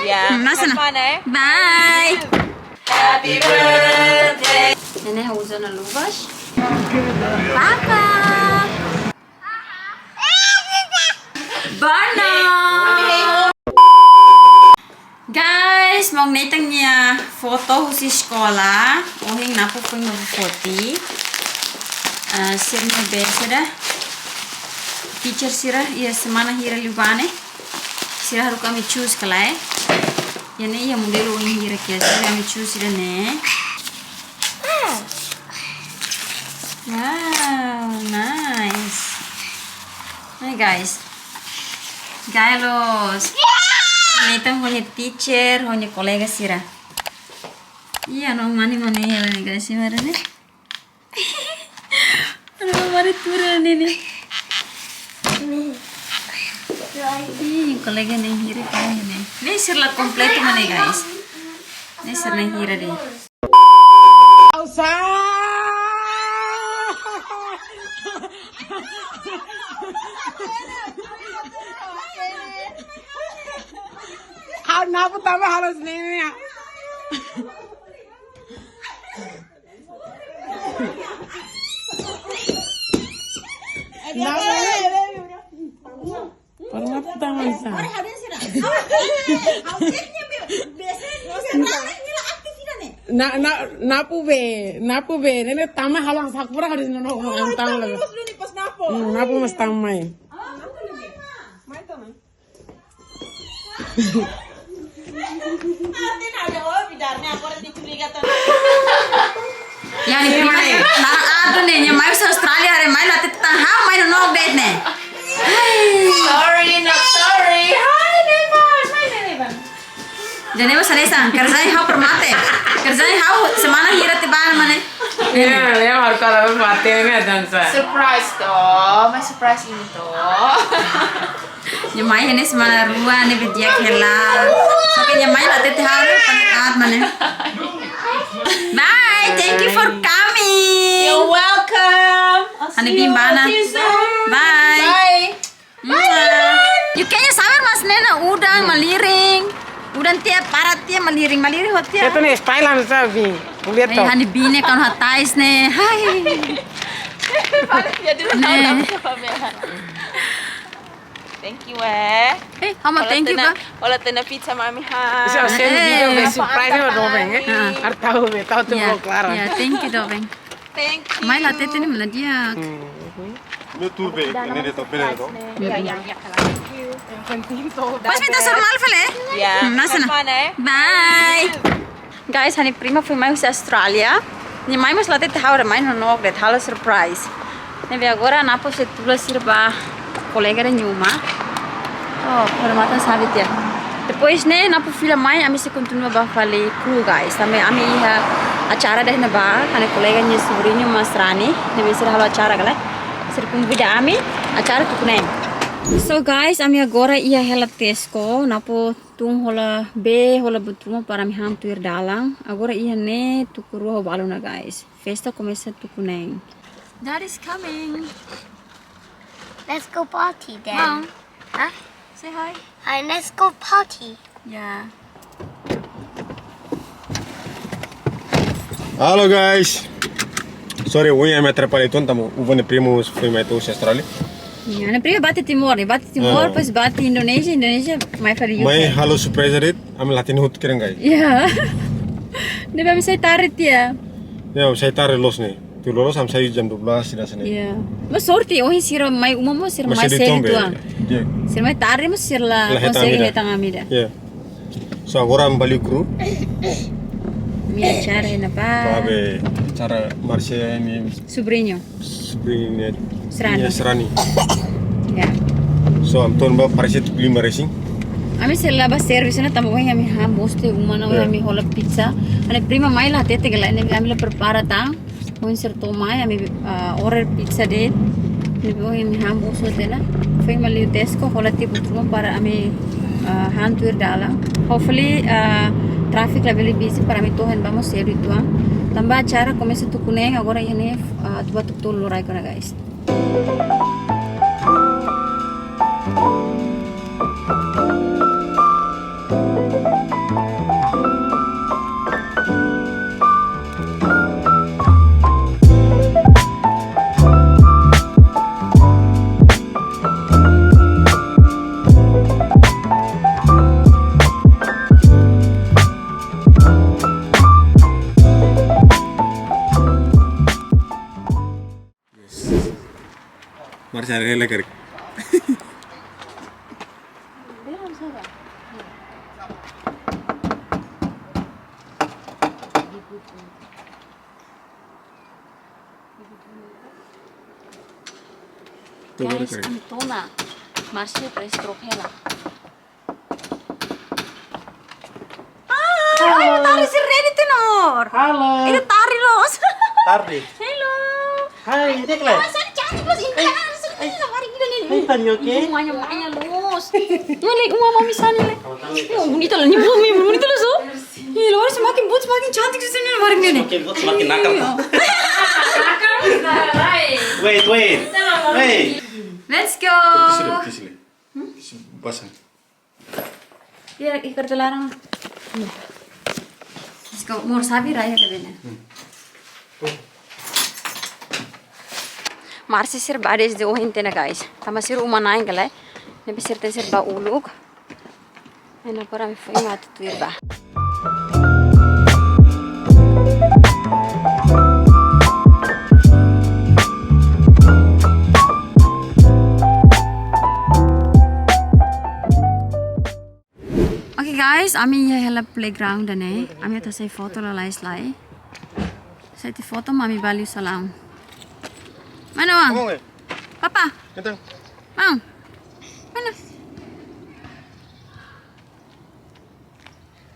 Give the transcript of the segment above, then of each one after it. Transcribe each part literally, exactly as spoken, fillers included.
Ya, hmm, nasa na. Mana, eh? Bye. Happy birthday. Nenek uza ona luvas. Papa. Barno. Guys, maun Nathan nia foto husi eskola. Ohin Napo foin ba foti. Ah, sira-nia be sira. Teacher sira, iha semana hira liubá ne'e. Sira haruka ami choose ka lae. Iha ne'e iha modelu oin hira ke sira ami choose ida-ne'e. Wow, nice. Hai, guys. Gaya loos. Nathan ho nia teacher, ho nia kolega sira. Iha no mane mane ya, guys, sira ne'e. Aduh, mane tuur ne'e. Ih, kolega ne'e hira kau ne'e. Ne'e sira la kompletu mane, guys. Ne'e sira ne'e hira de'it. Hal napu tama halas ne'e. Napu. Para mata tangan sa. Na, na, napu be, napu be. Ne'e tama halas hakpura harus nono, no, no, tama lagi. Hmm, napu mas tama mai. Ya, ne'e prima ne'e. Laran aat ne'e, nia mai husi Australia, haree mai la hatete tan ha'u mai no nok de'it ne'e. Sorry, not sorry. Hi, Nevan. Hi, Nevan. Jadi, mas, hanesan, kerjain ha'u para mate. Kerjain ha'u semana hira tiba mane. Ya, ya, harus kalau mate ne'e dan sa. Surprise toh, mas surprise ini toh. Nia mai ne'e semana rua ne'e be di'ak hela. Só que nia mai la hatete ha'u, panik aat mane. Bye, thank you for coming. You're welcome. I'll see you. Ha'u-nia biin bá ona. I'll see you soon. Bye. Bye. Mwah. Yu kayaknya sabar mas nena udan malirin. Udan tiap parat tiap malirin, malirin ho tiap. Itu nih style anu sabi. Kulihat. Eh, toh. Ha'u-nia biin ne'e kan hatais ne'e. Hai. Balik ya dulu. Ne'e. Thank you, eh. Eh, ha'u mak thank you, ba. Hola tena pizza mami ha. Bisa send video be surprise ba doben, eh. Ah. Harus tahu be, tahu tuh. Ya, mau Clara. Ya, thank you doben. Thank you. Mai la hatete ne'e mana di'ak. Hmm. Meu tudo bem, ini dia toh, bele toh. Ya, ya, ya, kalau. Pas minta sur mal fale? Ya. Hmm, nasa na. Mana, eh? Bye. Guys, ha'u-nia prima foin mai husi Australia. Nia mai mas la hatete ha'u, haree mai no nok de'it, halo surprise. Ne'ebé agora Napo sei tula sira ba kolega ida nia uma. Oh, para mata sabi tiha. Depois ne'e Napo fila mai, ami sei kontinua ba fali Crewe, guys. Tanba ami iha acara ida iha ne'ebá, ha'u-nia kolega nia subriñu mas rani, ne'ebé sira halo acara ka lae. Sira konvida ami, acara tuku neen. So guys, ami agora iha hela Tesco, Napo tun hola bee, hola buat ruma para ami han tuir dalan. Agora iha ne'e tuku rua ho balu ona, guys. Festa komesa tuku neen. Dad is coming. Let's go party then. Mom. Huh? Say hi. Hi, let's go party. Ya. Halo guys. Sorry, ohin ami atrapalla uitoan tanba Uva nia primu foin mai to'o husi Australia. Ya, nia primu bá tiha Timor, ne'e bá tiha Timor, ah, depois bá tiha Indonézia, Indonézia mai fali U K. Mai halo surprise de'it, ami la hatene hotu kedan guys. Ya. Ne'ebé ami sai tarde tiha. Ya, sai tarde loos ne'e. Tuir loloos ami sai jam dua belas, sira sini. Ya. Mas sorte, ohin sira mai uma mós sira mai sedu uitoan. Ya. Sira mai tarde mós sira la konsege hetan ami ida. Ya. So agora ami ba Crewe. Ami acara iha ne'ebá. Ba be acara Marcia nia subriñu. Subriñu nia sarani. Nia sarani. Ya. So ami to'o ne'ebá parese tuku lima resin. Ami sei la ba servisu ona tanba ohin ami han bostu uma ona, ya, ohin ami hola pizza. Ha'u-nia prima mai la hatete ka lae, ne'ebé ami la prepara tan. Ohin sira to'o mai, ami, ah, order pizza de'it. Ne'ebé ohin ami han bostu tiha ona. Foin mai liu Tesco, hola tiha buat ruma para ami, ah, han tuir dalan. Hopefully, ah, traffic labele busy para ami to'o iha ne'ebá mós sedu uitoan. Tanba acara komesa tuku neen, agora iha ne'e, ah, atu ba tuku tolu loraik ona, guys. Marcha rela karik. Guys, ami to'o ona. Marcha press trok hela. Ah, halo. Ai, tari si ready tenor. Halo. Ita tari los. Tarde. Hello. Hai, Dekla. Ah, Sani cantik los. Ini kan langsung ini lah, mari kita nih. Hai, Tani, oke? Ini semuanya, semuanya los. Ini lihat, uma mami Sani lihat. Oh, Tani. Oh, bonita lah, ini buat, ini bonita lah, so. Ih, lo semakin buat semakin cantik di sini, mari ini. Semakin buat semakin nakal. Iya. Wait, wait. Wait. Let's go. Isi dulu, isi dulu. Pasang. Ya, ikar telarang. Let's go. Mor sabi raya ke bena. Marcha sira bá desde ohin tiha ona, guys. Tanba sira uma na'in kala. Ne'ebé sira tenke sira bá uluk. Ai, na para mi foi matu tuir bá. Oke guys, ami iha hela playground ne'e. Ami atu hasai foto lalais lai. Hasai tiha foto mak ami bá liu salaun. Mana, Wang? Papa. Mana? Mana?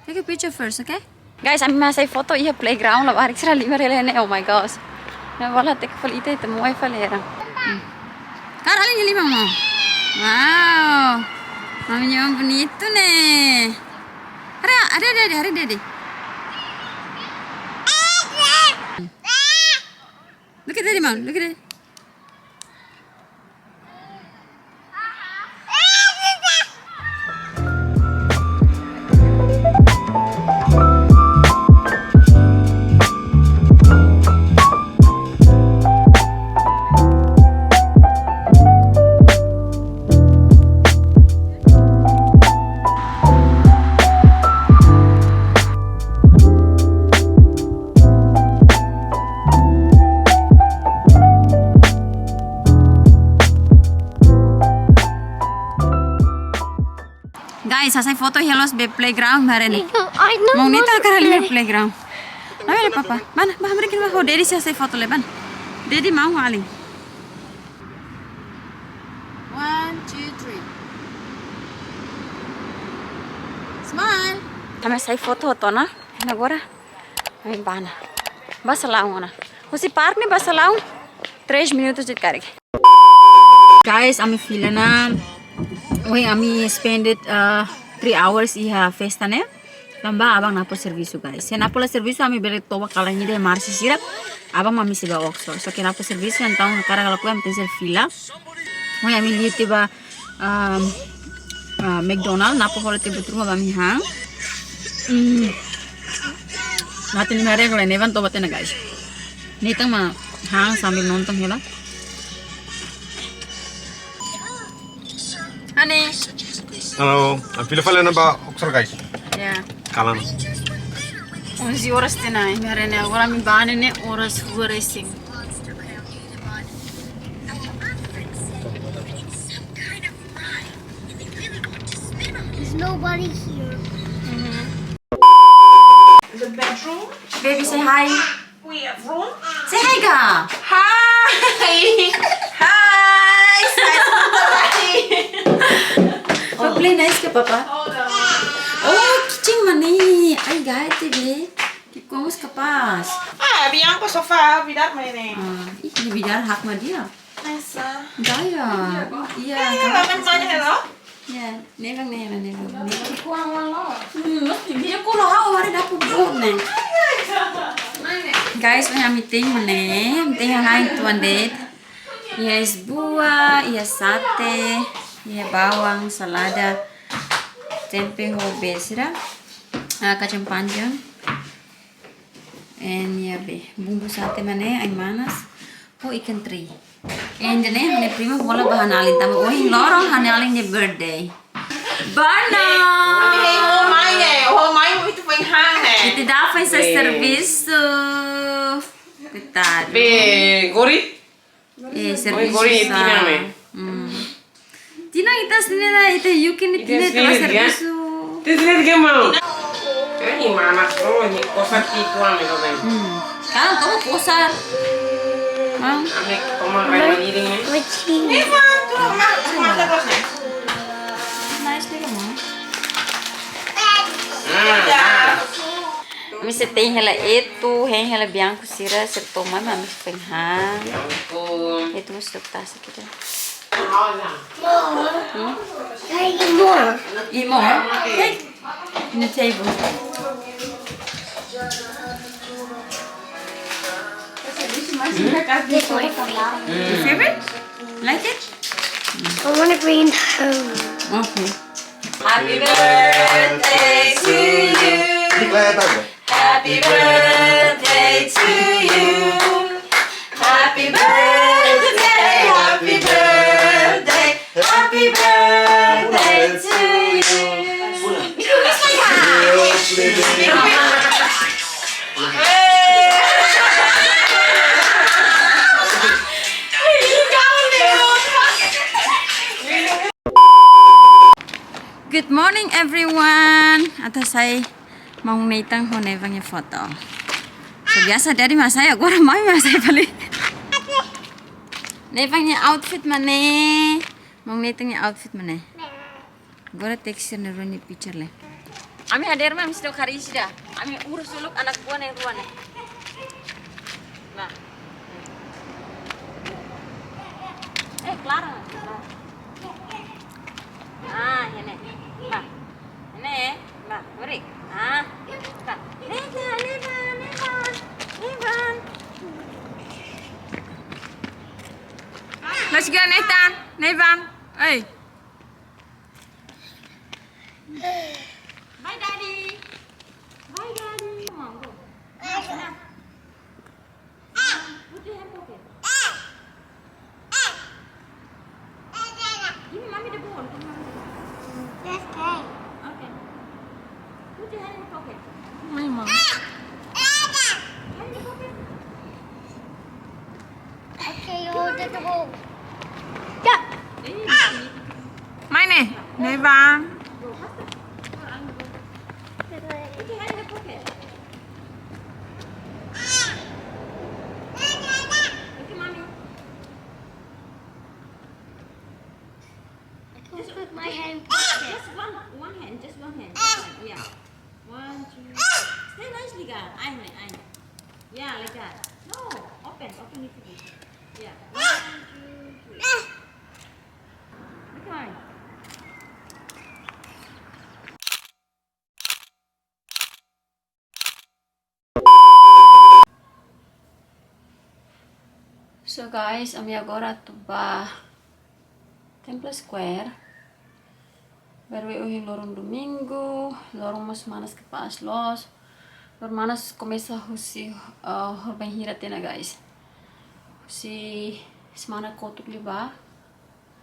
Take a picture first, okay? Guys, ami mai hasai foto iha playground, labarik sira lima rele ne, oh my gosh. Na bola tek fali ita ita moe fali era. Hmm. Kar ali lima mo. Wow. Mami nyawa bonito ne. Ada, ada, ada, ada, ada. Look at daddy, mom. Look at daddy. Guys, hasai foto hela loos be playground bareng ne'e. Ai, no, mau nita no, kara liu playground. Mana papa? Mana? Bá, mari kita bá. Ho daddy sei hasai foto lai, bá. Daddy mau alin. One, two, three. Smile. Ami hasai foto hotu ona. Agora ami bá ona. Bá salaun ona. Husi park ne'e bá salaun três minutos de'it karik. Guys, ami fila ona. Ohin ami spended, uh, three hours iha festa ne'e. Tanba aban Napo servisu, guys. Se Napo la servisu, ami bele toba kalan ida marcha sira. Aban mak ami sei bá Oxford. Só que Napo servisu, entaun hakarak ka lakohi ami tenke ser fila. Ohin ami liu tiha ba, um, uh, McDonald, Napo hola tiha buat ruma ba ami han. Hmm. Mate ni mare kala nevan toba tiha ona, guys. Nathan mak han sambil nonton hela. Honey. Halo, ami fila fali ona ba Oxford, guys. Ya. Kalan. Onze horas tiha ona, imi haree ne'e, agora ami bá ne'e oras rua resin. There's nobody here. The bedroom. Baby, say hi. We have room. Say hi, ka. Hi. Hi. Sai sebentar lagi. Oh, play nice ka, papa? Oh, no. Oh, kitchen mak ne'e. Ai, guys, te be. Ki komos kapás. Ah, bianco sofá, bidar mak ne'e. Ah, ih, ni bidar hak mak dia. Nessa. Gaya. Iya, iya, kan? Laman mana, hello? Ya, ne'ebá ne'e, ne'ebá ne'e. Kurang walau. Hmm, dia kurang hau hari dapat buat ne'e. Guys, ohin ami te'in mak ne'e, ami te'in hain tuan de'it. Iha es buah, iha sate, iha bawang, salada, tempe ho bee sira. Ah, kacang panjang. And ya be, bumbu sate mak ne'e, ai-manas. Ho ikan teri. And ne'e, ha'u-nia prima hola ba ha'u-nia alin tanba ohin loron ha'u-nia alin nia birthday. Bana! Ohin mai, eh, ohin mai, itu paling hang, eh. Itu dah paling saya servisu. Coitado. Be, gori? Eh, servisu. Gori, sa. Tina, eh. Hmm. Tina, ita sini na, ita Yuki ni. Tina, tina, tina, tina. Servisu. Tina, tina, tina, mau. Eh, ini mana? Oh, ini kosa itu, ame, ame. Hmm. Kan, toma kosa. Hah? Ame, toma rema diri, eh. Kucing. Ini mana tuh, mak, mata kosa. Nice little one. Hmm, hmm. Ami sei tein hela etu, hein hela bianku sira, sira toma, ami sei fa'an. Bianku. Etu mós dok tasi kita. Hmm? Hey, more. Eat more? Okay. In the table. This one. You favorite? Like it? I wanna bring it home. Okay. Happy birthday to you. Happy birthday to you. Happy birthday, happy birthday, happy birthday to you. Good morning, everyone. Atu hasai maun Nathan ho Nevan nia foto. So, biasa daddy mak hasai, agora mami mak hasai fali. Nevan nia outfit mak ne'e. Maun Nathan nia outfit mak ne'e. Agora tekstur na roni picture le. Ami hadeer mak, ami sei tok hari ida. Ami urus uluk anak buah na'in-rua ne'e. Nah. Eh, Clara. Ah, ini. Nah. Ini, nah, beri. Ah. Nah. Nevan, Nevan, Nevan. Nevan. Let's go, Nathan. Nevan. Hey. Bye, Daddy. Bye, Daddy. Come on, go. Put your hand pocket. Give Mommy the ball. Give Mommy the ball. Okay. Put your hand in the pocket. My mom. Hand in the pocket. Okay, you hold the ball. Yeah. Mai ne'e, Nevan. Just put my hand. Just one, one hand, just one hand. Just one, yeah. One, two. Stay nicely, girl. Ai, ai, ai. Yeah, like that. No, open, open it to me. Yeah. One, two, three. Good boy. So guys, ami agora atu ba Temple Square. By the way, ohin loron domingu, loron mós manas kapás loos. Loron manas komesa husi, eh, horibainhira tiha ona, guys. Husi semana kotuk liubá.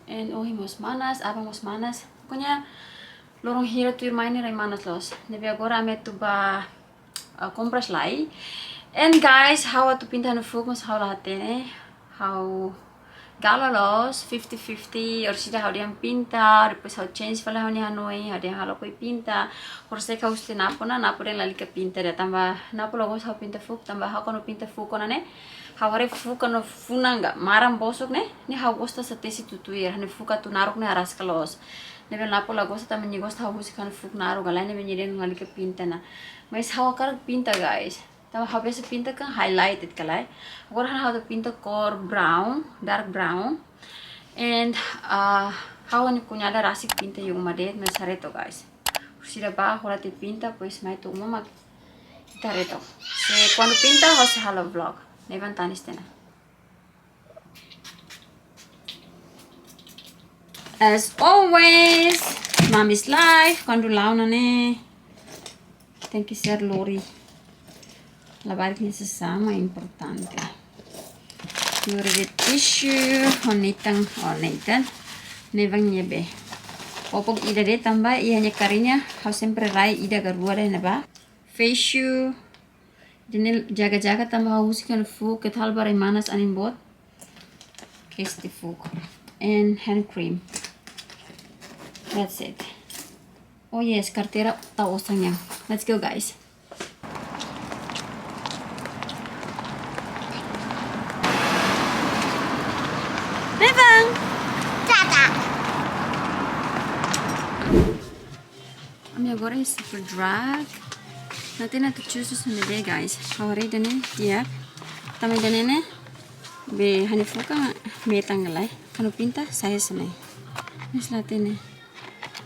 And ohin mós manas, aban mós manas. Pokoknya loron hira tuirmai ne'e rai manas loos. Ne'ebé agora ami atu ba, ah, kompras lai. And guys, ha'u atu pinta ha'u-nia fuuk, mas ha'u la hatene. Ha'u galo loos, fifty fifty, orsida ha'u dehan pinta, depois ha'u change fali ha'u-nia hanoin, ha'u dehan ha'u lakohi pinta. Orsida ha'u husu Napo ona, Napo dehan lalika pinta ida, tanba Napo la gosta ha'u pinta fuuk, tanba ha'u kuandu pinta fuuk ona ne'e, ha'u haree fuuk kuandu funan ka maran bosok ne'e, ne'e ha'u gosta sa tesi tutuir, ha'u-nia fuuk atu naruk ne'e araska loos. Ne'ebé Napo la gosta, tanba nia gosta ha'u husik ha'u-nia fuuk naruk ka lae, ne'ebé nia dehan lalika pinta ona. Mas ha'u hakarak pinta, guys. Tanba ha'u biasa pinta kan highlighted ka lae. Agora ha'u atu pinta kór brown, dark brown. And, ah, ha'u-nia kuñada rasik pinta iha uma de'it, mas haree took, guys. Orsida bá hola tiha pinta, depois mai to'o uma mak ita haree took. Se kuandu pinta, ha'u sei halo vlog. Nevan tanis tiha ona. As always, Mommy's life, kuandu la'o ona ne'e. Tenke ser lori labarik nia sasán mak importante. Lori de'it tisu, ho Nathan, ho Nathan. Nevan nia be. Popok ida de'it tanba iha nia kariña, ha'u sempre rai ida ka rua de'it ne'ebá. Face shoe. Daniel jaga-jaga tanba ha'u husik ha'u-nia fuuk, keta halo ba rai manas anin boot. Kesti fuuk. And hand cream. That's it. Oh yes, karteira tau osan nian. Let's go, guys. Nevan. Tata. Ami agora iha Superdrug. Nathan atu txusu sasán ne'e, guys. Ha'u haree ida-ne'e di'ak. Tanba ida-ne'e ne'e be ha'u-nia fuuk mak metan ka lae. Kuandu pinta, sai hanesan ne'e. Mas Nathan ne'e.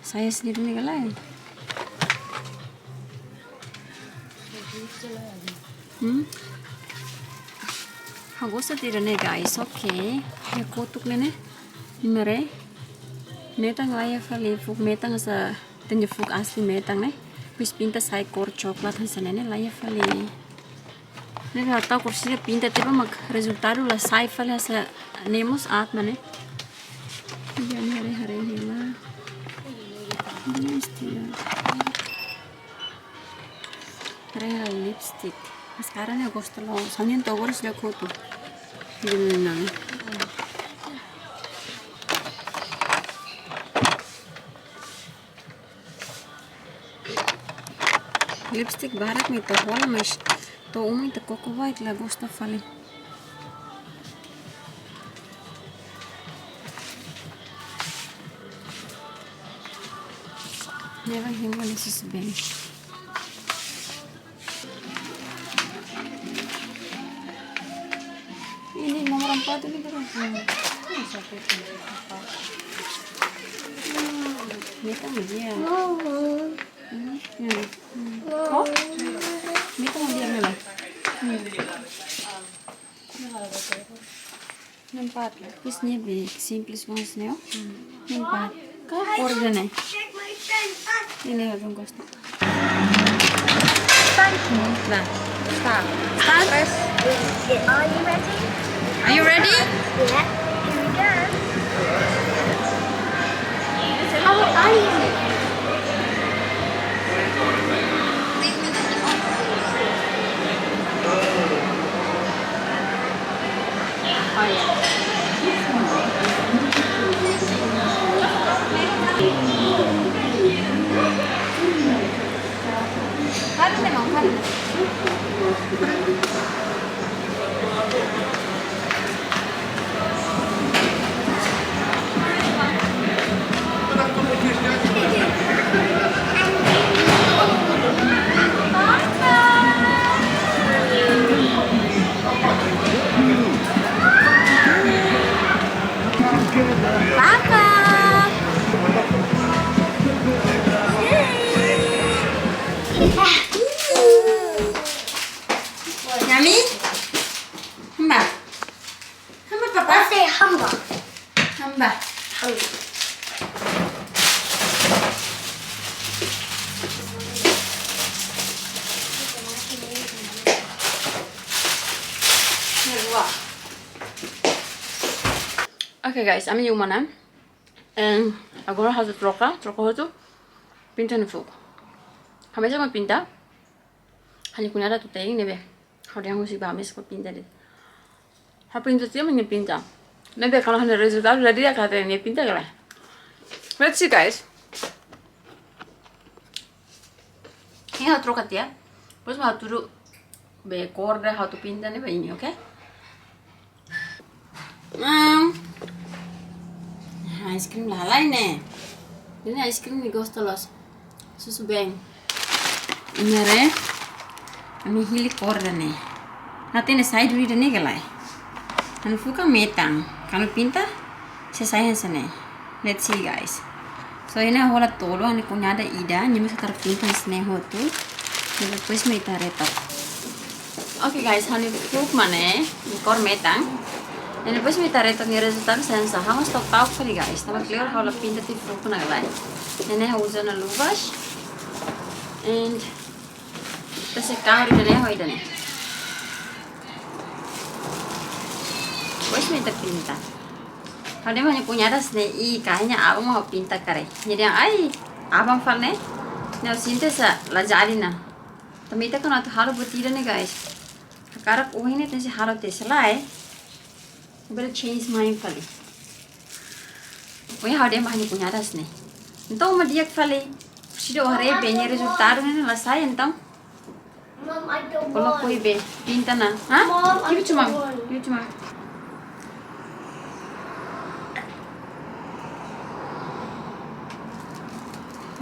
Sai hanesan ne'e ka lae. Hmm? Ha'u gosta ida-ne'e, guys. Oke. Iha kotuk ne'e ne'e. Imi haree. Metan laiha fali, fuuk metan hanesan ita-nia fuuk asli metan ne'e. Depois pinta sai kór coklat hanesan ne'e ne'e, laiha fali. Ne'e ha'u tau kór sira pinta tiha ba mak rezultadu la sai fali hanesan ne'e mós aat mak ne'e. Iya, imi haree-haree hela. Yes, dia. Haree hela lipstick. Maskara ne'e gosta loos. Ha'u-nian to'o agora seidauk hotu. Ida-ne'e. Lipstick barak ne'e ita hola, mas to'o uma ita koko ba ita la gosta fali. Ne'e ba hemu ne'e susubeen. Ini nomor empat ini berapa? Hmm. Ini satu, empat. Hmm. Ini kan dia. Hmm. Hmm. Hmm. Oh? Ini kan dia, Mela. Hmm. Empat. Depois nia be simples ones, ne'e? Empat. Kór ida-ne'e. Ida-ne'e ha'u gosta. Nah, start. Start. Press. Are you ready? Are you ready? Yeah. Here we go. How are you? Papa. Yummy? Hamba. Hamba, Papa. I say hamba. Hamba. Hamba. Oke, guys, ami iha uma ona. And agora ha'u atu troka, troka hotu. Pinta ha'u-nia fuuk. Ha'u mesak mak pinta. Ha'u-nia kuñada atu te'in ne'ebé. Ha'u dehan husik ba ha'u mesak mak pinta de'it. Ha'u pinta tiha mak nia pinta. Ne'ebé kalau ha'u-nia rezultadu la di'ak, ha'u hatene nia pinta ka lae. Let's see, guys. Ne'e ha'u troka tiha. Depois mak ha'u hatudu be kór ida ha'u atu pinta ne'e ba imi, oke? Hmm. Ah, ice cream la halai ne'e. Ne'e ice cream ne'e gosta loos. Susubeen. Imi haree. Ami hili kór ida-ne'e. Nathan ne'e sai duni ida-ne'e ka lae. Ha'u-nia fuuk metan. Kuandu pinta, sei sai hanesan ne'e. Let's see, guys. So, iha ne'e hola tolu, ha'u-nia kuñada ida, nia mós hakarak pinta hanesan ne'e hotu. Depois mak ita haree took. Oke, guys, ha'u-nia fuuk mak ne'e, nia kór metan. Ne'e depois mak ita haree took nia rezultadu sai hanesan ne'e, ha'u mós ta'uk fali, guys. Tanba kleur ha'u la pinta tiha fuuk ne'e ka lae. Ne'e ha'u uza ona luvas. And Ita sei kahur ida-ne'e ho ida-ne'e. Depois mak ita pinta. Ha'u dehan ba ha'u-nia kuñada hanesan ne'e, "Ih, kayaknya aban mak ha'u pinta karik." Nia dehan, "Ai, aban fali ne'e?" Ne'e ha'u sente hanesan la jadi ona. Tanba ita kuandu atu halo buat ida-ne'e, guys, hakarak ohin ne'e tenke halo tiha, se lae bele change mind fali. Ohin ha'u dehan ba ha'u-nia kuñada hanesan ne'e, "Entaun uma di'ak fali, se ita haree be nia rezultadu ne'e la sai, entaun Mom, I don't want. Koloka be pinta ona." Hah? Mom, I don't want. Give it to mom. Give it to mom.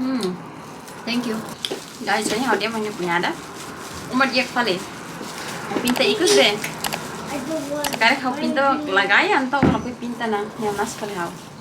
Hmm. Thank you. Guys, ohin ha'u dehan ba ha'u-nia kuñada, "Uma di'ak fali, ha'u pinta ikus be." I don't want. Karik ha'u pinta la gaya, entaun koloka pinta ona. Nia hanesan fali ha'u.